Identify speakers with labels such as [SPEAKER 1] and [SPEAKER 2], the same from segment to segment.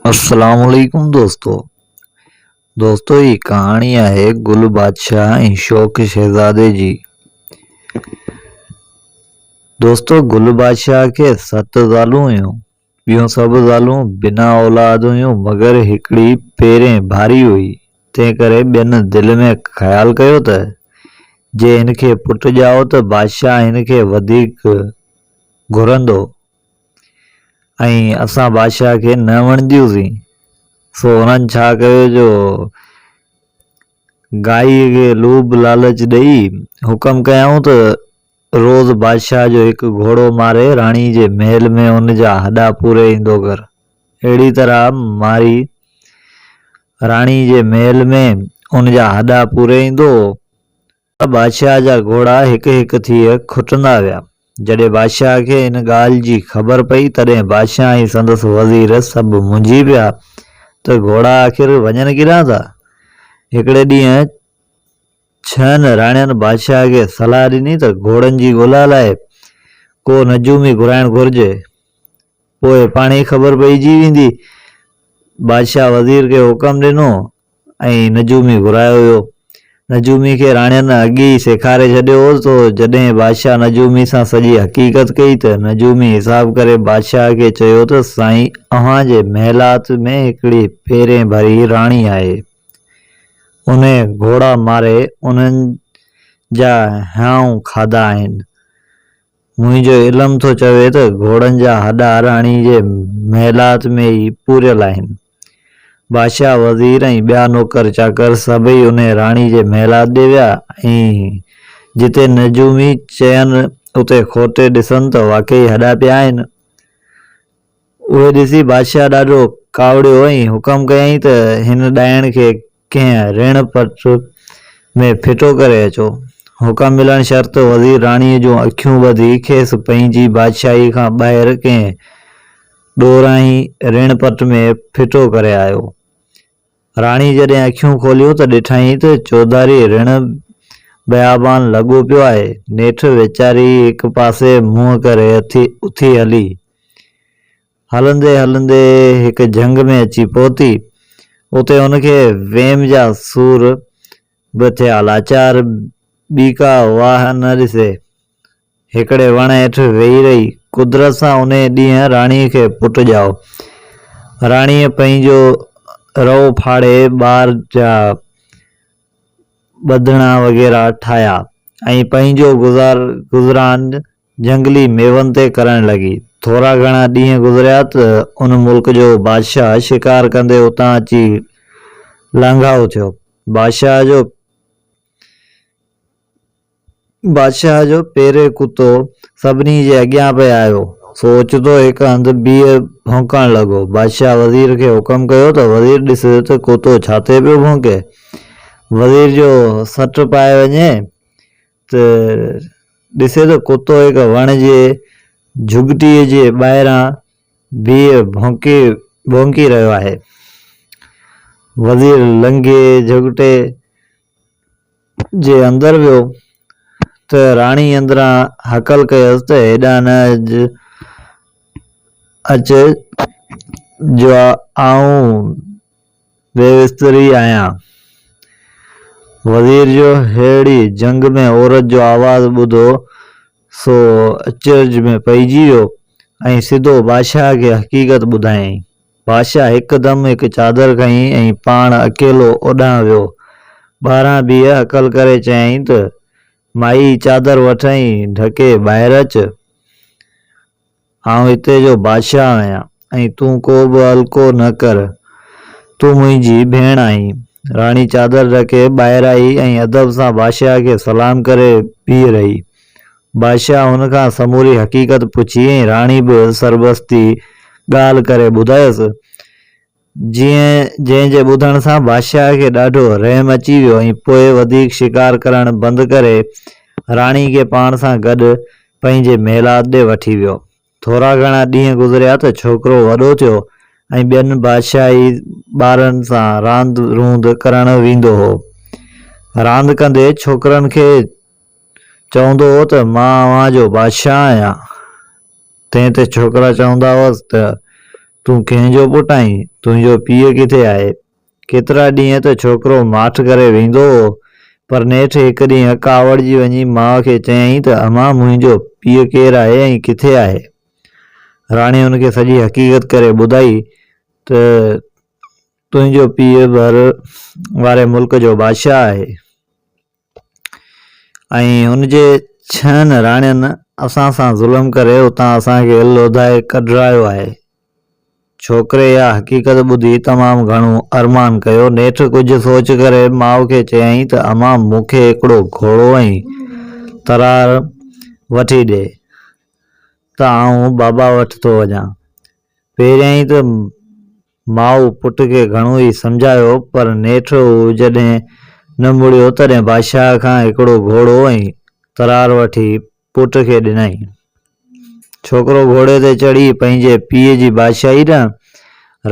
[SPEAKER 1] السلام عليڪم دوستو دوستو هي ڪهاڻي آهي گل بادشاهه ۽ شوق شهزادي جي دوستو گل بادشاهه کي ست زالون هيون ٻيون سڀ زالون بنا اولاد هيون مگر هڪڙي پيرين ڀاري هئي تنهن ڪري ٻين دل ۾ خيال ڪيو ته جي هن کي پٽ ڄائو ته بادشاهه هن کي وڌيڪ گهرندو ۽ اسان بادشاهه کي نه وڻنديونسين. سو انهن ڇا ڪيو جو گائيء کي لوڀ لالچ ڏيئي حڪم ڪيائون ته روز بادشاهه جو هڪ گهوڙو ماري راڻي جي محل ۾ ان جا هڏا پوري ايندو ڪر. اهڙي طرح ماري راڻي جي محل ۾ ان جا هڏا پوري ايندو هو. بادشاهه جا گهوڙا هڪ هڪ ٿي کٽندا ويا. جڏهن بادشاهه کي ان ڳالهه جي خبر پئي، تڏهن بادشاهه ۽ سندس وزير سڀ منجهي پيا ته گهوڙا آخر وڃن ڪيڏانهن ٿا؟ هڪڙي ڏينهن ڇهن راڻين بادشاهه کي صلاح ڏني ته گهوڙن جي ڳولا لاء ڪو نجومي گهرائڻ گهرجي. پوء پاڻهي خبر پئجي ويندي. بادشاهه وزير کي حڪم ڏنو ۽ نجومي گهرايو ويو. نجومي کي راڻين اڳي ئي سيکاري ڇڏيو هو، سو جڏهن بادشاهه نجومي سان سڄي حقيقت ڪئي ته نجومي حساب ڪري بادشاهه کي چيو ته سائين اوهان جي محلات ۾ هڪڙي پيرين ڀري راڻي آهي، انهي گهوڙا ماري انهن جا هيانء کاڌا آهن. منهنجو علم ٿو چوي ته گهوڙن جا هڏا راڻي جي محلات ۾ ئي پوريل آهن. بادشاهه، وزير ۽ ٻيا نوڪر چاڪر سڀئي انهي راڻي جي محلات ڏي ويا ۽ جتي نجومي چين اتي کوٽي ڏسن ته واقعي هڏا پيا آهن. اهي ڏسي بادشاهه ڏاڍو ڪاوڙيو ۽ حڪم ڪيائين ته هن ڏائڻ کي ڪنهن رڻ پٽ ۾ ڦٽو ڪري اچو. حڪم ملڻ شرط وزير راڻيء جون اکيون ٻڌي کيس پنهنجي بادشاهيء کان ٻاهر ڪنهن ڏورانهين رڻ پٽ ۾ ڦٽو ڪري آيو. راڻي جڏهن اکيون کوليون ته ڏٺائين ته چوڌاري رڻ بيابان لڳو پيو آهي. نيٺ ويچاري هڪ پاسي منهن ڪري اٿي هلي. هلندي هلندي هڪ جهنگ ۾ اچي پهتي. اتي هن کي ويم جا سور به ٿيا. لاچار ٻي ڪا واهه نه ڏسي، هڪڙي وڻ هيٺ ويهي رهي. قدرت سان انهيء ڏينهن راڻيء کي پٽ ڄائو. راڻيء پنهنجو رئو ڦاڙي ٻار جا ٻڌڻا وغيره ٺاهيا ۽ پنهنجو گذران جهنگلي ميون تي ڪرڻ لڳي. ٿورا گهڻا ڏينهن گذريا ته ان ملڪ جو بادشاهه شڪار ڪندي اتان اچي لانگهائو ٿيو. بادشاهه جو پيري ڪتو سڀني جي اڳيان پئي آيو، سو اوچتو هڪ هنڌ بيهي ڀونڪڻ لڳو. بادشاهه وزير کي حڪم ڪيو ته وزير ڏس ته ڪتو ڇا تي پيو ڀونڪي. وزير جو سٽ پائي وڃي ته ڏسي ته ڪتو هڪ وڻ جي جهڳٽي جي ٻاهران بيهي ڀونڪي ڀونڪي رهيو آهي. وزير لنگهي جهڳٽي جي اندر ويو ته راڻي اندران هڪل ڪيس ته هيڏانهن نه اچ جو آئون بي بستري آهيان. وزير جو ههڙي جهنگ ۾ عورت جو آواز ٻڌو سو اچرج ۾ پئجي ويو ۽ سڌو بادشاهه کي حقيقت ٻڌايائين. بادشاهه هڪدم هڪ چادر کنئي ۽ پاڻ اڪيلو اوڏانهن ويو. ٻاهران بيهه هڪل ڪري چيائين ته، مائي چادر وٺ ۽ ڍڪي ٻاهر اچ. آئون هتي جو بادشاهه آهيان ۽ تون ڪو به الڪو نه ڪر. تون منهنجي ڀيڻ آهين. راڻي چادر ڍڪي ٻاهر آئي ۽ ادب سان بادشاهه کي سلام ڪري بيهي رهي. بادشاهه هن کان سموري حقيقت پڇي ۽ راڻي به سربستي ڳالهه ڪري ٻڌايس. جيئن جنهن جي ٻڌڻ سان بادشاهه کي ڏاڍو رحم اچي ويو ۽ پوء وڌيڪ شڪار ڪرڻ بند ڪري راڻي کي پاڻ سان گڏ پنهنجي محلات ڏي وٺي ويو. ٿورا گهڻا ڏينهن گذريا ته ڇوڪرو وڏو ٿيو ۽ ٻين بادشاهي ٻارن سان راند روند ڪرڻ ويندو هو. راند ڪندي ڇوڪرن کي چوندو هو ته مان اوهان جو بادشاهه آهيان. تنهن تي ڇوڪرا چوندا هئس ته. تون ڪنهن جو پٽ آهين؟ تنهنجو پيء ڪٿي آهي؟ ڪيترا ڏينهن ته ڇوڪرو ماٺ ڪري ويندو هو، پر نيٺ هڪ ڏينهن ڪاوڙجي وڃي ماء کي چيائين ته امان منهنجو پيء ڪير آهي ۽ ڪٿي آهي؟ راڻي هن کي سڄي حقيقت ڪري ٻڌائي ته تنهنجو پيء ڀر واري ملڪ جو بادشاهه آهي ۽ هن جي ڇهن راڻين اسان سان ظلم ڪري اتان اسان کي لوڌائي ڪڍرايو آهي. ڇوڪري اها حقيقت ٻڌي تمام گهڻو ارمان ڪيو. نيٺ ڪجهه سوچ ڪري ماء کي چيائين ته امان مون کي هڪڙو گهوڙو ۽ ترار وٺي ڏي ته آئون بابا وٽ ٿو وڃان. پهريائين ته ماء پٽ کي گهڻو ئي سمجهايو، پر نيٺ هو جڏهن نه مڙيو، تڏهن بادشاهه کان هڪڙو گهوڙو ۽ ترار وٺي پٽ کي ڏنائين. ڇوڪرو گهوڙي تي چڙهي پنهنجي پيء جي بادشاهي ڏانهن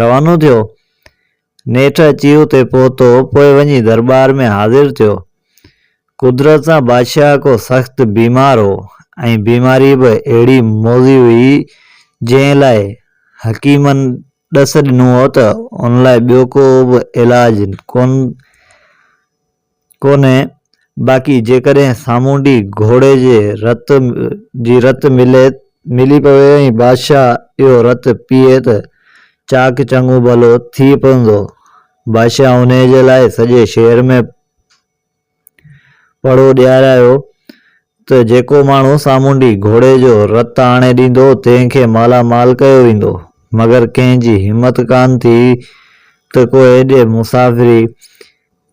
[SPEAKER 1] روانو ٿيو. نيٺ اچي اتي پهتو، پوء وڃي درٻار ۾ حاضر ٿيو. قدرت سان بادشاهه ڪو سخت بيمار هو ۽ بيماري به اهڙي موذي هئي، جنهن لاء حڪيمن ڏس ڏنو هو ته ان لاء ٻيو ڪو به علاج ڪونهي، باقي جيڪڏهن سامونڊي گهوڙي جي رت جي رت ملي پوي ۽ بادشاهه اهو رت پيئي ته چاڪ چڱو ڀلو ٿي پوندو. بادشاهه انهيء جي لاء سڄي شهر ۾ پڙهو ڏيارايو ته جيڪو ماڻهو سامونڊي گهوڙي جو رت آڻي ڏيندو، تنهن کي مالا مال ڪيو ويندو. مگر ڪنهن جي همت ڪانه ٿي ته ڪو ايڏي مسافري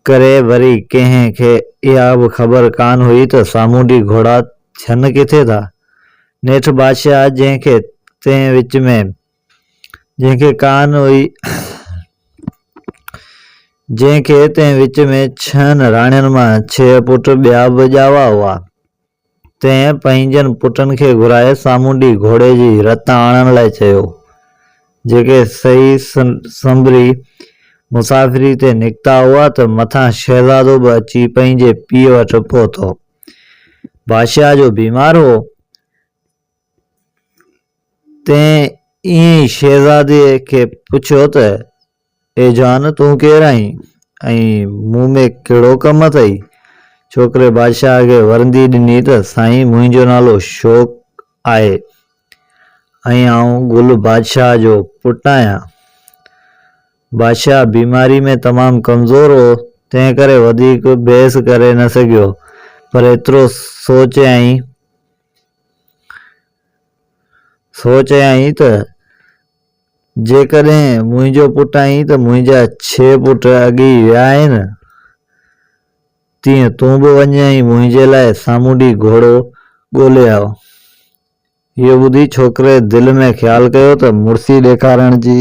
[SPEAKER 1] ڪري. وري ڪنهن کي اها به خبر ڪانه هئي ته سامونڊي گهوڙا ٿين ڪٿي ٿا. نيٺ بادشاهه، جنهن کي تنهن وچ ۾ جنهن کي ڪانه هئي، جنهن کي تنهن وچ ۾ ڇهن راڻين مان ڇهه پٽ ٻيا به ڄاوا هئا، تنهن پنهنجن پٽن کي گهرائي سامونڊي گهوڙي جي رت آڻڻ لاء چيو، جيڪي سهي سنبري مسافري تي نڪتا هئا ته مٿان شهزادو به اچي پنهنجي پيء وٽ پهتو. بادشاهه جو بيمار هو، تنهن ائين ئي شهزادي کي پڇيو ته، اي جان، تون ڪير آهين ۽ مون ۾ ڪهڙو ڪم اٿئي؟ ڇوڪري بادشاهه کي ورندي ڏني ته، سائين، منهنجو نالو شوق آهي ۽ آئون گل بادشاهه جو پٽ آهيان. بادشاهه بيماري ۾ تمام ڪمزور هو، تنهن ڪري وڌيڪ بحث ڪري نه سگهيو، پر ايترو سو چيائين ته، جيڪڏهن منهنجو پٽ آهين ته منهنجا ڇهه پٽ اڳي ئي ويا آهن، تيئن تون به وڃ ۽ منهنجي لاء سامونڊي گهوڙو ڳولي آء. اهو ٻڌي ڇوڪري دل ۾ خيال ڪيو ته مڙسي ڏيکارڻ جي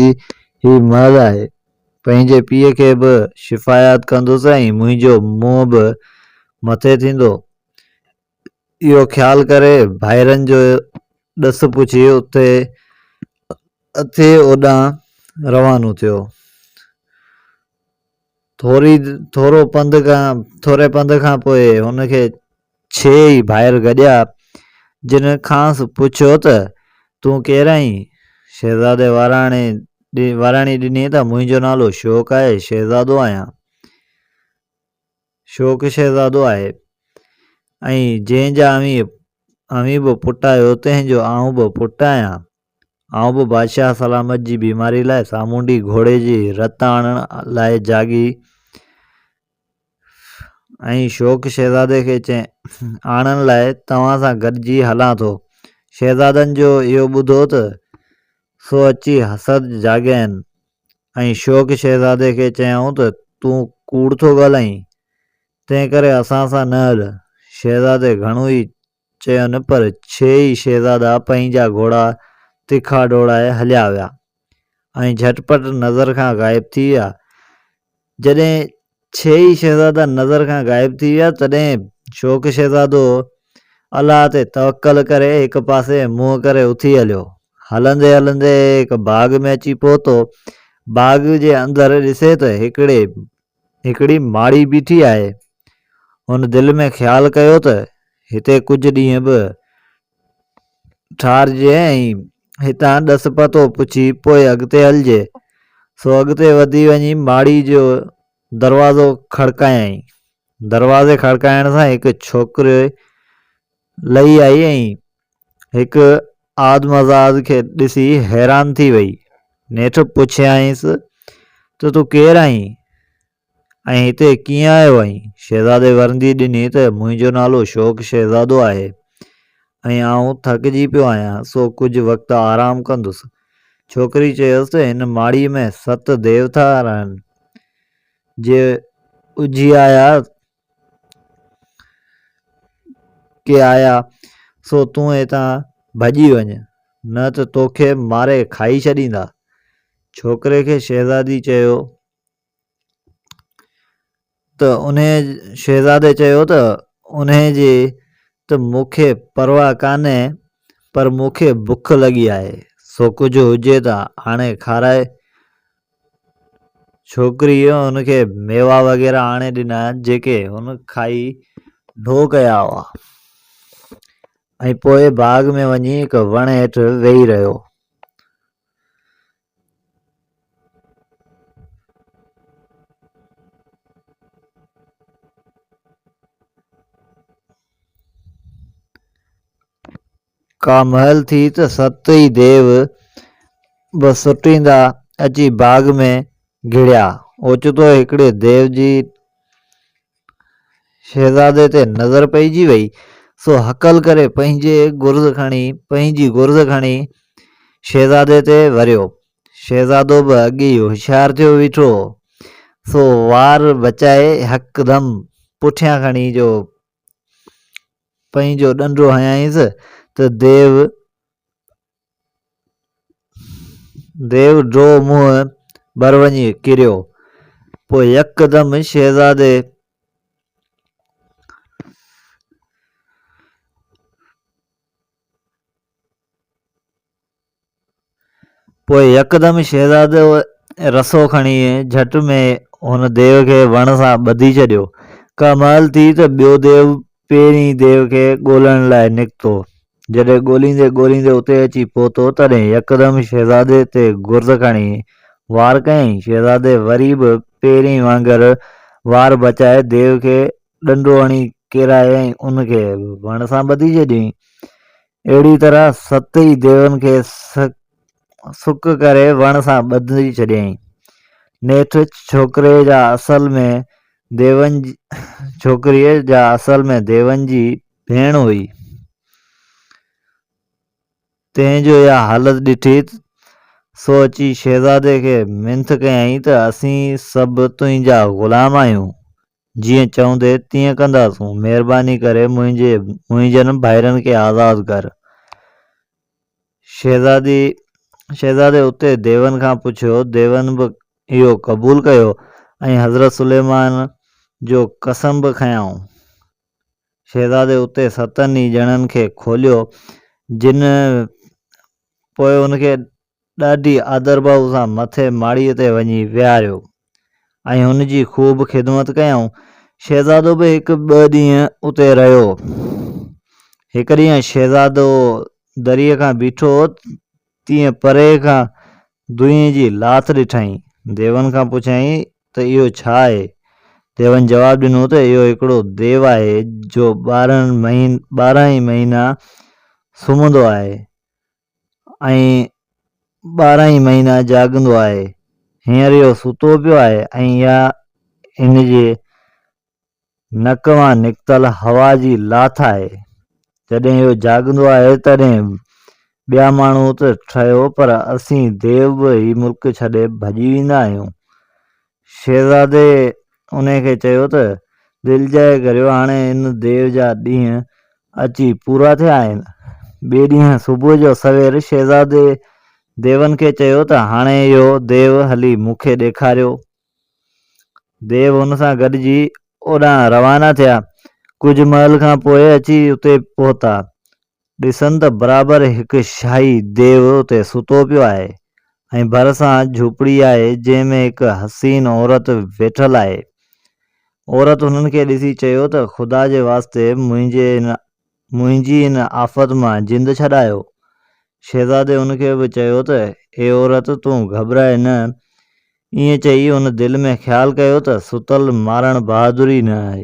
[SPEAKER 1] هي مهل آهي. پنهنجي پيء کي به شفايات ڪندس ۽ منهنجو منهن به مٿي ٿيندو. اهو خيال ڪري ڀائرن جو ڏس پڇي اتي اٿي اوڏانهن روانو ٿيو. ٿوري ٿورو پنڌ کان ٿوري پنڌ کان پوء هن کي ڇهه ئي ڀائر گڏيا، جن کانئس پڇيو ته تون ڪير آهين؟ شهزادي واراڻي وراڻي ڏني ته منهنجو نالو شوق آهي، شهزادو آهيان. شوق شهزادو آهي ۽ جنهن جا اوهين به پٽ آهيو، تنهن جو آئون به پٽ آهيان. آئون به بادشاهه سلامت جي بيماري لاء سامونڊي گهوڙي جي رت آڻڻ لاء جاڳي ۽ شوق شهزادي کي آڻڻ لاء توهان سان گڏجي هلان ٿو. شهزادن جو اهو ٻڌو ته سو اچي حسد جاڳين ۽ شوق شهزادي کي چيائون ته تون ڪوڙ ٿو ڳالهائين، تنهنڪري اسان سان نه هل. شهزادي گهڻو ئي چين پر ڇهه ئي شهزادا پنهنجا گهوڙا تکا ڊوڙائي هليا ويا ۽ جهٽ پٽ نظر کان غائب ٿي ويا. جڏهن ڇهه ئي شهزادا نظر کان غائب ٿي ويا، تڏهن شوق شهزادو الله تي توڪل ڪري هڪ پاسي منهن ڪري اٿي هليو. هلندي هلندي هڪ باغ ۾ اچي پهتو. باغ جي اندر ڏسي ته هڪڙي هڪڙي ماڙي بيٺي آهي. هن دل ۾ خيال ڪيو ته هتي ڪجهه ڏينهن به ٺارجي ۽ هتان ڏس پتو پڇي پوء اڳتي هلجي. سو اڳتي وڌي وڃي ماڙي جو دروازو کڙڪايائين. دروازي کڙڪائڻ سان هڪ ڇوڪري لهي آئي ۽ هڪ آدمزاد کي ڏسي حيران ٿي وئي. نيٺ پڇيائينس ته تون ڪير آهين ۽ هتي ڪيئن آيو آهين؟ شهزادي ورندي ڏني ته منهنجو نالو شوق شهزادو آهي ۽ آئون ٿڪجي پيو آهيان سو ڪجهه وقت آرام ڪندس. ڇوڪري چيس ته هن ماڙيء ۾ ست ديو ٿا رهن، جي اجهي آيا ڪي آيا، سو تون هتان ڀڄي وڃ، نه ته توکي ماري کائي ڇڏيندا. ڇوڪري کي شهزادي چيو ته انهيء شهزادي چيو ته انهيء جي ته مون کي پرواهه ڪانهي، پر مون کي بک لڳي آهي، سو ڪجهه هجي ته آڻي کارائي. ڇوڪريء هن کي ميوا وغيره آڻي ڏنا، جيڪي هن کائي ڍو ڪيا هئا ۽ پوء باغ ۾ وڃي هڪ وڻ هيٺ ويهي رهيو. ڪا مهل ٿي ته ست ئي ديو به سٽيندا اچي باغ ۾ گهڙيا. اوچتو هڪڙي ديو جي شهزادي تي نظر پئجي وئي، سو هڪل ڪري پنهنجي گرز کڻي پنهنجي گرز کڻي شهزادي تي وريو. شهزادو به اڳي ئي هوشيار ٿيو ويٺو هو، سو وار بچائي هڪدم پٺيان کڻي جو پنهنجو ڏنڊو هنيائينس ته ديو ديو ڊوهه منهن ڀر وڃي ڪريو. پوء يڪدم شهزادي پوء يڪدم شهزادو رسو کڻي جهٽ ۾ هن ديو کي وڻ سان ٻڌي ڇڏيو. ڪا مهل ٿي ته ٻيو ديو پهرين ديو کي ڳولڻ لاء نڪتو. جڏهن ڳوليندي ڳوليندي اتي اچي پهتو، تڏهن يڪدم شهزادي تي گرز کڻي وار ڪيائين. شهزادي وري به پهرين وانگر وار بچائي ديو کي ڏنڊو هڻي ڪيرائي ۽ ان کي وڻ سان ٻڌي ڇڏيائين. اهڙيء طرح ست ئي ديون کي سڪ ڪري وڻ سان ٻڌي ڇڏيائين. نيٺ ڇوڪري جا اصل ۾ ديون ڇوڪريء جا اصل ۾ ديون جي ڀيڻ هئي، تنهن جو اها حالت ڏٺي، سو اچي شهزادي کي منٿ ڪيائين ته اسين سڀ تنهنجا غلام آهيون، جيئن چوندين تيئن ڪنداسون، مهرباني ڪري منهنجي منهنجن ڀائرن کي آزاد ڪر. شهزادي شهزادي اتي ديون کان پڇيو، ديون به اهو قبول ڪيو ۽ حضرت سليمان جو قسم به کنيائون. شهزادي اتي ستن ئي ڄڻن کي کوليو، جن پوء ان کي ڏاڍي آدرڀاء سان مٿي ماڙيء تي وڃي ويهاريو ۽ هن جي خوب خدمت ڪيائون. شهزادو به هڪ ٻه ڏينهن اتي رهيو. هڪ ڏينهن شهزادو دريء کان بيٺو هو، تيئن پري کان دونهين جي لاٿ ڏٺائين. ديون کان پڇيائين ته اهو ڇا آهي؟ ديون جواب ڏنو ته اهو هڪڙو ديو آهي، جو 12 ئي مهينا سمهندو آهي. ۽ 12 ئي مهينا جاڳندو آهي. هينئر اهو ستو پيو آهي ۽ اها هن جي نڪ مان نڪتل هوا جي لاٿ آهي. جڏهن اهو جاڳندو آهي تڏهن ٻيا ماڻهو ته ٺهيو پر اسين ديو به هي ملڪ ڇڏي ڀڄي ويندا آهيون. شهزادي انهي کي چيو ته، دلجاء ڪريو، هاڻي ان ديو جا ڏينهن اچي پورا ٿيا آهن. ٻئي ڏينهن صبح جو سوير شهزادي ديون کي چيو ته، هاڻي اهو ديو هلي مون کي ڏيکاريو. ديو هن سان گڏجي اوڏانهن روانا ٿيا. ڪجهه مهل کان پوء اچي اتي پهتا. ڏسن ته برابر هڪ شاهي ديو اتي ستو پيو آهي ۽ ڀرسان جهوپڙي آهي جنهن ۾ هڪ حسين عورت ويٺل آهي. عورت هنن کي ڏسي چيو ته خدا جي واسطي منهنجي هن منهنجي هن آفت مان جند ڇڏايو. شهزادي ان کي به چيو ته، اي عورت تون گهٻراء نه. ائين چئي هن دل ۾ خيال ڪيو ته ستل مارڻ بهادري نه آهي.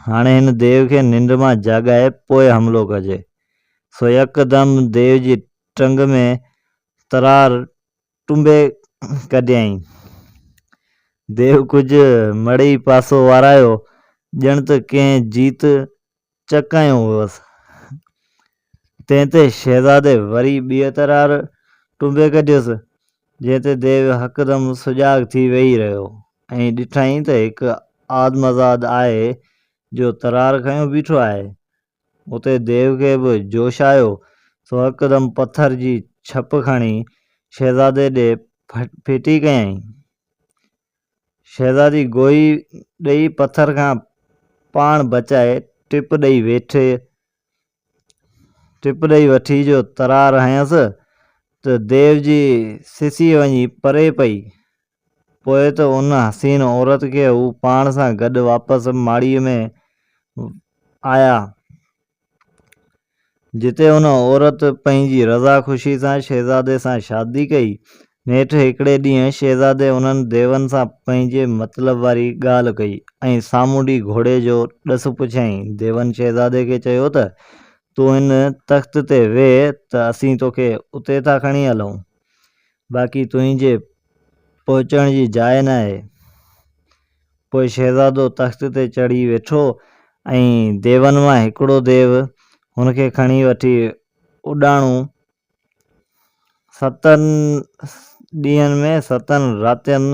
[SPEAKER 1] هاڻي هن ديو کي ننڊ مان جاڳائي پوء حملو ڪجي. سو يڪدم ديو جي ٽنگ ۾ ترار ٽنبي ڪڍيائين. ديو ڪجهه مڙئي پاسو وارايو، ڄڻ ته ڪنهن جيت چڪايو هئس. تنهن تي شهزادي وري ٻيء ترار ٽنبي ڪڍيس، جنهن تي ديو هڪدم سجاڳ ٿي ويهي رهيو ۽ ڏٺائين ته هڪ آدمزاد آهي جو ترار کنيو بيٺو آهي. اتي ديو کي به جوش آيو، سو هڪدم پٿر جي ڇپ کڻي شهزادي ڏي ڦٽي ڪيائين. شهزادي گوهي ڏيئي پٿر کان پاڻ بچائي ٽپ ڏيئي ويٺي ٽپ ڏيئي وٺي جو ترار هنيس ته ديو جي سسي وڃي پري پئي. پوء ته ان حسين عورت کي هو پاڻ سان گڏ واپس ماڙيء ۾ آيا، جتي ان عورت پنهنجي رضا خوشي سان شهزادي سان شادي ڪئي. نيٺ هڪڙي ڏينهن شهزادي انهن ديون سان پنهنجي مطلب واري ڳالهه ڪئي ۽ سامونڊي گهوڙي جو ڏس پڇيائين. ديون شهزادي کي چيو ته، تون هن تخت تي ويهه ته اسين توکي اتي ٿا کڻي هلون. باقي تنهنجي پهچڻ جي جاء ناهي. پوء شهزادو تخت تي چڙهي ويٺو ۽ ديون مان هڪڙو ديو هن کي کڻي وٺي اڏاڻو. ستن ڏينهن ۾ ستن راتين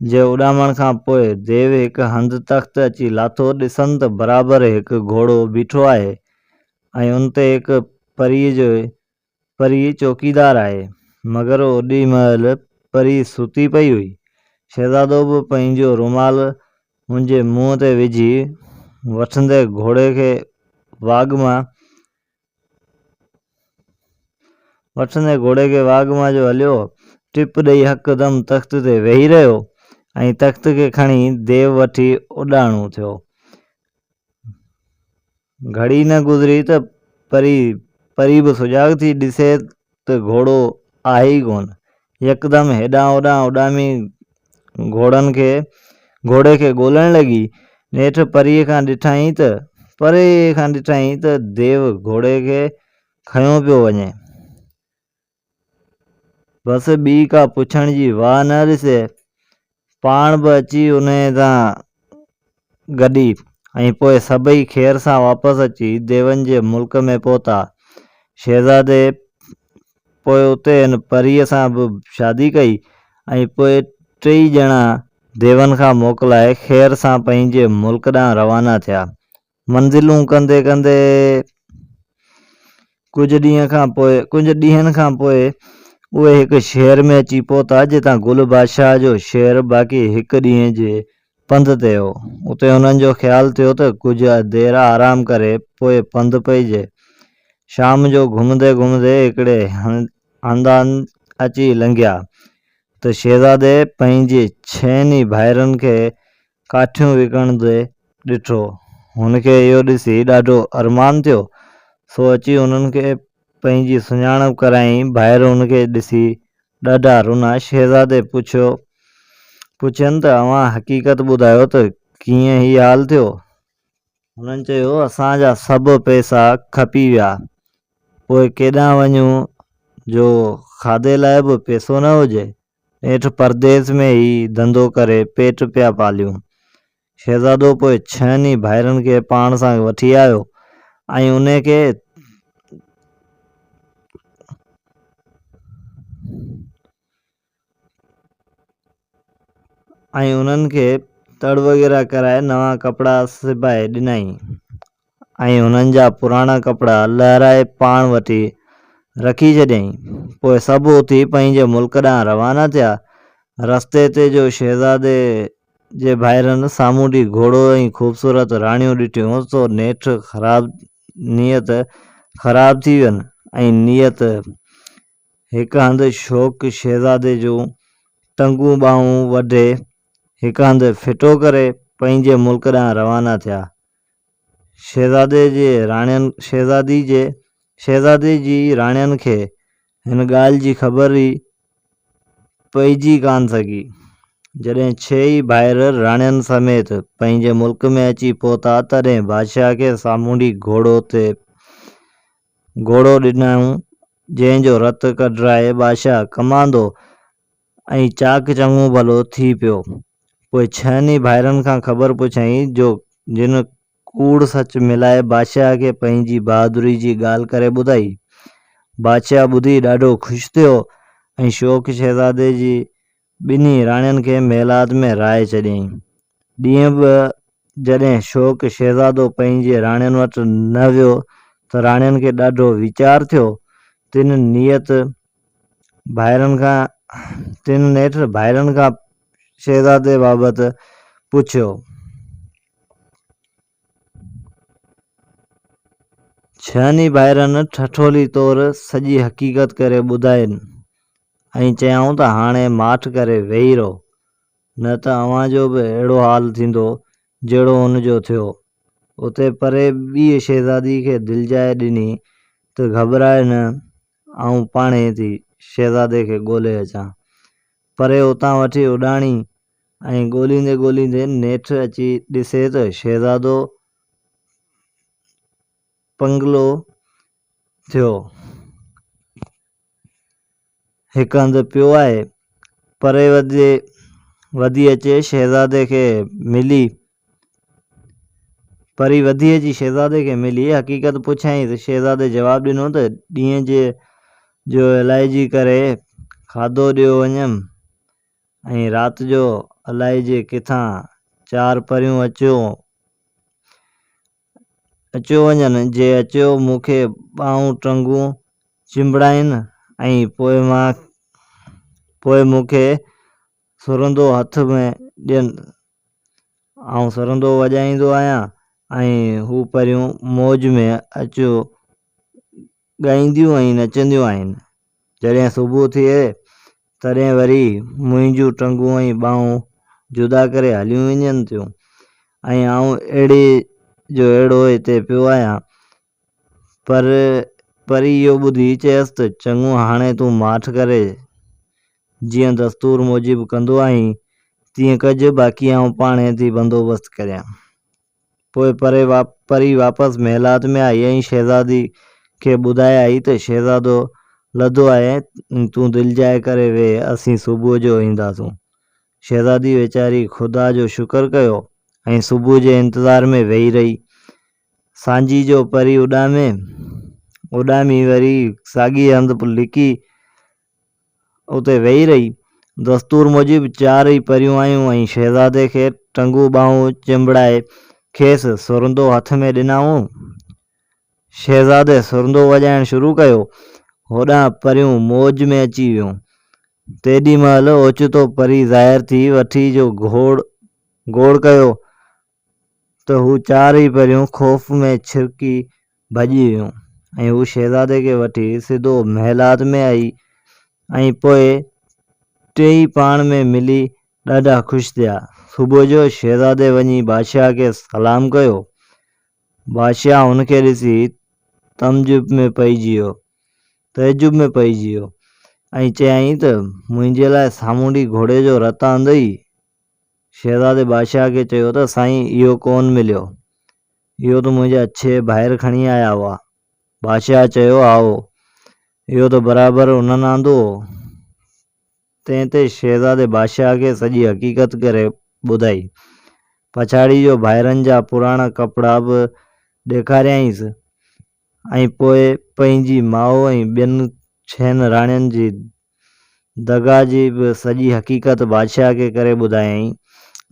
[SPEAKER 1] جي اڏامڻ کان پوء ديو هڪ هنڌ تخت اچي لاٿو. ڏسن ته برابر هڪ گهوڙو بيٺو آهي ۽ ان تي هڪ پريء جو پري چوڪيدار آهي. مگر اوڏي مهل پري ستي پئي هئي. شهزادو به پنهنجو رومال هن جي منهن تي وجهي وٺندي گهوڙي کي واڳ مان وٺندي گهوڙي کي واڳ مان جو هليو، ٽپ ڏئي هڪدم تخت تي ويهي رهيو ۽ تخت کي کڻي ديو وٺي اڏاڻو ٿيو. گهڙي نه گذري ته پري پري به سجاڳ ٿي ڏسي ته گهوڙو آهي ئي ڪونه. يڪدم هيڏانهن هوڏانهن اڏامي گهوڙن کي گهوڙي کي ڳولڻ لڳي. نيٺ پريء کان ڏٺائين ته پري کان ڏٺائين ته ديو گهوڙي کي کنيو پيو وڃي. بس ٻي ڪا پڇڻ جي واهه نه ڏسي، پاڻ به اچي انهيء سان گڏي ۽ پوء سڀئي خير سان واپس اچي ديون جي ملڪ ۾ پهتا. شهزادي پوء اتي هن پريء سان به شادي ڪئي ۽ پوء ٽيئي ڄڻا ديون کان موڪلائي خير سان پنهنجي ملڪ ڏانهن روانا ٿيا. منزلون ڪندي ڪندي ڪجهه ڏينهن کان پوء ڪجهه ڏينهن کان پوء اهي هڪ شهر ۾ اچي پهتا جتان گل بادشاهه جو شهر باقي هڪ ڏينهن جي پنڌ تي هو. اتي هنن جو خيال ٿيو ته ڪجهه دير آرام ڪري پوء پنڌ پئجي. شام جو گهمندي گهمندي هڪڙي هنڌان اچي لنگهيا ته شهزادي پنهنجي ڇهن ئي ڀائرن کي ڪاٺيون وڪڻندي ڏٺو. هن کي اهو ڏسي ڏاڍو ارمان ٿيو، سو اچي انهن کي پنهنجي سڃاڻپ ڪرايائين. ڀائر هن کي ڏسي ڏاڍا رنا. شهزادي پڇيو پڇين ته اوهان حقيقت ٻڌايو ته ڪيئن هي حال ٿيو؟ هنن چيو، اسان جا سڀ پئسا کپي ويا، پوء ڪيڏانهن وڃون جو کاڌي لاء به پئسو نه هجي. نيٺ پرديس ۾ ئي ڌنڌو ڪري پيٽ پيا پاليون. شهزادو پوء ڇهن ئي ڀائرن کي پاڻ سان وٺي آيو ۽ انهي کي ۽ انهن کي تڙ وغيره ڪرائي نوان ڪپڙا سبائي ڏنائين. ۽ هنن جا پراڻا ڪپڙا لهرائي پاڻ وٽ ئي رکي ڇڏيائين. پوء سڀ اٿي پنهنجي ملڪ ڏانهن روانا ٿيا. رستي تي جو شهزادي جي ڀائرن سامونڊي گهوڙو ۽ خوبصورت راڻيون ڏٺيون، سو نيٺ خراب نيت خراب ٿي وين ۽ نيت هڪ هنڌ شوق شهزادي جون ٽنگون ٻانهون وڍي هڪ هنڌ ڦٽو ڪري پنهنجي ملڪ ڏانهن روانا ٿيا. شهزادي جي راڻين شهزادي جي شهزادي جي راڻين کي هن ڳالهه جي خبر ئي پئجي ڪانه سگهي. جڏهن ڇهه ئي ڀائر راڻين سميت پنهنجي ملڪ ۾ اچي پهتا، تڏهن بادشاهه کي سامونڊي گهوڙو تي گهوڙو ڏنائون، جنهن جو رت ڪڍرائي بادشاهه ڪم آندو ۽ چاڪ چڱو ڀلو ٿي پيو. پوء ڇهن ئي ڀائرن کان خبر پڇيائين، جو جن ڪوڙ سچ ملائي بادشاهه کي پنهنجي بهادري جي ڳالهه ڪري ٻڌائي. بادشاهه ٻڌي ڏاڍو خوش ٿيو ۽ شوق شهزادي جي ٻنهي راڻين کي محلات ۾ رهائي ڇڏيائين. ڏينهن ٻه جڏهن شوق شهزادو پنهنجي راڻين وٽ نه ويو ته راڻين کي ڏاڍو ويچار ٿيو. تن نيت ڀائرن کان تن نيٺ ڀائرن کان شهزادي بابت پڇيو. ڇهن ئي ڀائرن ٺٺولي طور سڄي حقيقت ڪري ٻڌائين ۽ چيائون ته هاڻي ماٺ ڪري ويهي رهو، نه ته اوهان جو به اهڙو حال ٿيندو جهڙو هن جو ٿيو. اتي پري ٻيء شهزادي کي دلجاء ڏني ته گهٻراء نه، آئون پاڻهي ٿي شهزادي کي ڳولي اچان. پري اتان وٺي اڏاڻي ۽ ڳوليندي ڳوليندي نيٺ اچي ڏسي ته شهزادو پنگلو ٿيو هڪ هنڌ پيو آهي. پري وڌي اچي شهزادي کي ملي. پري وڌي اچي شهزادي کي ملي حقيقت پڇيائين ته شهزادي جواب ڏنو ته ڏينهن جي جو الائجي ڪري کاڌو ڏيو وڃيم ۽ رات جو الائجي ڪٿان چار پريون اچيو اچيو وڃن، جي اچيو مون کي ٻانهون ٽنگون چنبڙائين ۽ پوء مون کي سرندو هٿ ۾ ڏين. آئون سرندو وڄائيندو آهيان ۽ هو پريون موج ۾ اچيو ڳائينديون ۽ نچنديون آهن. جڏهن صبح ٿئي تڏهن وري منهنجون ٽنگون ۽ ٻانهون جدا ڪري هليون وڃن ٿيون ۽ آئون اهڙي جو اهڙو هتي پيو آهيان. پر پري اهو ٻڌي چيس ته چڱو هاڻي تون ماٺ ڪري جيئن دستور موجب ڪندو آهين تيئن ڪج باقي آئون پاڻهي ٿي بندوبست ڪريان. پوء پري واپس محلات ۾ آئي ۽ شهزادي کي ٻڌائي آئي ته شهزادو لڌو آهي ۽ تون دلجاء ڪري ويهه اسين صبح جو اينداسون. شهزادي ويچاري خدا جو شڪر ڪيو ۽ صبح جي انتظار ۾ ويهي رهي. سانجهي جو پري اڏامي اڏامي وري ساڳئي هنڌ لڪي اتي ويهي رهي. دستور موجب چار ئي پريون آيون ۽ شهزادي کي ٽنگون ٻانهون چنبڙائي کيس سرندو هٿ ۾ ڏنائون. شهزادي سرندو وڄائڻ شروع ڪيو. هوڏانهن پريون موج ۾ اچي ويون. تيڏي مهل اوچتو پري ظاهر ٿي وٺي جو گوڙ ڪيو ته هو چار ئي پريون خوف ۾ ڇرڪي ڀڄي ويون ۽ هو شهزادي کي وٺي سڌو محلات ۾ آئي ۽ پوء ٽيئي پاڻ ۾ ملي ڏاڍا خوش ٿيا. صبح جو شهزادي وڃي بادشاهه کي سلام ڪيو. بادشاهه هن کي ڏسي تعجب ۾ پئجي ويو تعجب ۾ پئجي ويو ۽ چيائين ته منهنجي لاء سامونڊي گهوڙي جو رت آندئي؟ شهزادي بادشاهه کي چيو ته سائين اهو ڪونه مليو، اهو ته منهنجا ڇهه ڀائر کڻي آيا هئا. بادشاهه چيو هائو، اهو ته برابر انهن آندو هو. تنهن تي شهزادي بادشاهه کي سڄي حقيقت ڪري ٻڌائي. پڇاڙي جو ڀائرن جا پراڻا ڪپڙا به ڏيکاريائينس ۽ پوء پنهنجي ماء ۽ ٻين ڇهن راڻين جي دغا جي به سڄي حقيقت بادشاهه کي ڪري ٻڌايائين.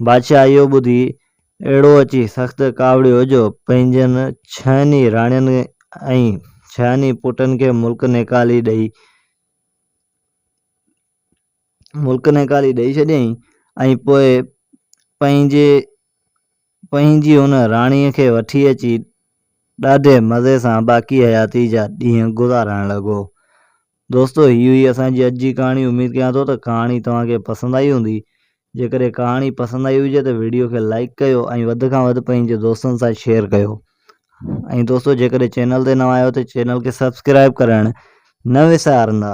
[SPEAKER 1] بادشاهه اهو ٻڌي اهڙو اچي سخت ڪاوڙيو جو پنهنجن ڇهن ئي راڻين ۽ ڇهن ئي پٽن کي ملڪ نيڪالي ڏئي ملڪ نيڪالي ڏئي ڇڏيائين ۽ پوء پنهنجي پنهنجي ان راڻيء کي وٺي اچي ڏاڍي مزي سان باقي حياتي جا ڏينهن گذارڻ لڳو. دوستو هي هئي اسان جي اڄ جي ڪهاڻي اميد ڪيان ٿو ته ڪهاڻي توهان کي پسند آئي هوندي. جيڪڏهن ڪهاڻي پسند آئي هجي ته وڊيو کي لائيڪ ڪيو ۽ وڌ کان وڌ پنهنجي دوستن سان شيئر ڪيو. ۽ دوستو جيڪڏهن چينل تي نوان آهيو ته چينل کي سبسڪرائب ڪرڻ نه وسارندا.